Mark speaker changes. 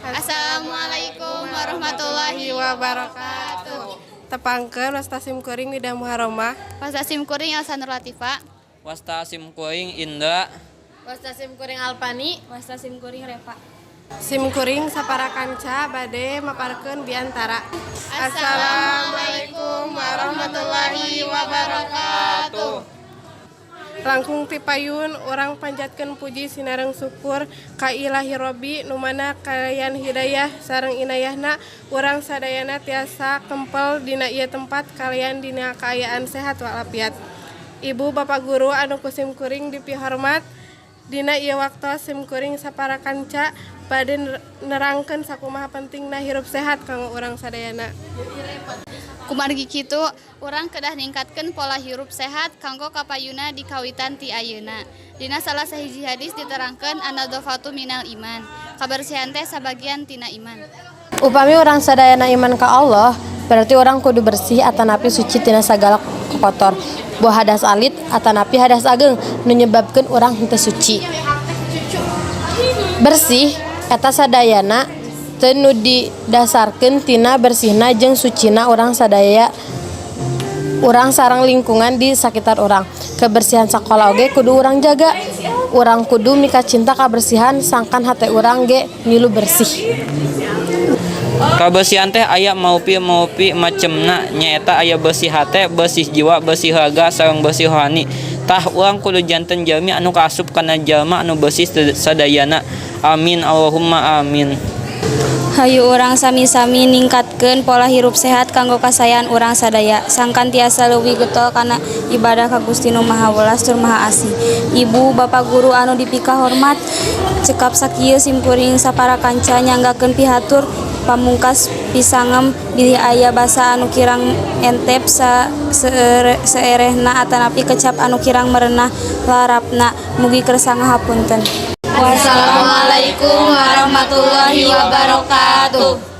Speaker 1: Assalamualaikum warahmatullahi wabarakatuh.
Speaker 2: Tepangkeun, wasta sim kuring Wida Muharomah.
Speaker 1: Wasta sim kuring Elsa Nur Latifa.
Speaker 3: Wasta sim kuring Indra.
Speaker 4: Wasta sim kuring Alpani. Wasta sim kuring Reva.
Speaker 2: Sim kuring sapara kanca bade maparkeun biantara.
Speaker 1: Assalamualaikum warahmatullahi wabarakatuh.
Speaker 2: Langkung ti payun urang panjatkeun puji sinareng syukur ka Ilahi Robbi, nu mana kalayan hidayah sareng inayahna urang sadayana tiasa kempel dina ieu tempat kalayan dina kaayaan sehat walafiat. Ibu bapak guru anu ku sim kuring dipihormat, dina ieu waktos sim kuring sapara kanca bade nerangkeun sakumaha pentingna hirup sehat kanggo urang sadayana.
Speaker 1: Kumargi kitu, urang kedah ningkatkeun pola hirup sehat kanggo kapayuna dikawitan ti ayeuna. Dina salah sahiji hadis diterangkeun an-nadzafatu minal iman. Kabersihan teh sabagian tina iman.
Speaker 4: Upami urang sadayana iman ka Allah, berarti urang kudu bersih atanapi suci tina sagala kotor. Boh hadas alit atanapi hadas ageng nu nyebabkeun urang henteu suci. Bersih eta sadayana teu nu didasarkeun tina bersihna jeung sucina urang sadaya, urang sareng lingkungan di sakitar urang. Kebersihan sakola oge kudu urang jaga. Urang kudu mikacinta kabersihan sangkan hate urang ge milu bersih.
Speaker 3: Kabersihan teh aya maupi-maupi macemna, nyaeta aya bersih hate, bersih jiwa, bersih raga, sareng bersih rohani. Tah, urang kudu janten jalmi anu kaasup kana jalma anu bersih sadayana. Amin Allahumma amin.
Speaker 5: Hayu urang sami-sami ningkatkeun pola hirup sehat kanggo kasaean urang sadaya, sangkan tiasa leuwih getol kana ibadah ka Gusti Nu Maha Welas tur Maha Asih. Ibu bapak guru anu dipikahormat, cekap sakieu sim kuring sapara kanca nyanggakeun pihatur pamungkas. Pisanggem bilih aya basa anu kirang entep saerehna atanapi kecap anu kirang merenah larapna, mugi kersa ngahapunten.
Speaker 1: Wassalamualaikum warahmatullahi wabarakatuh.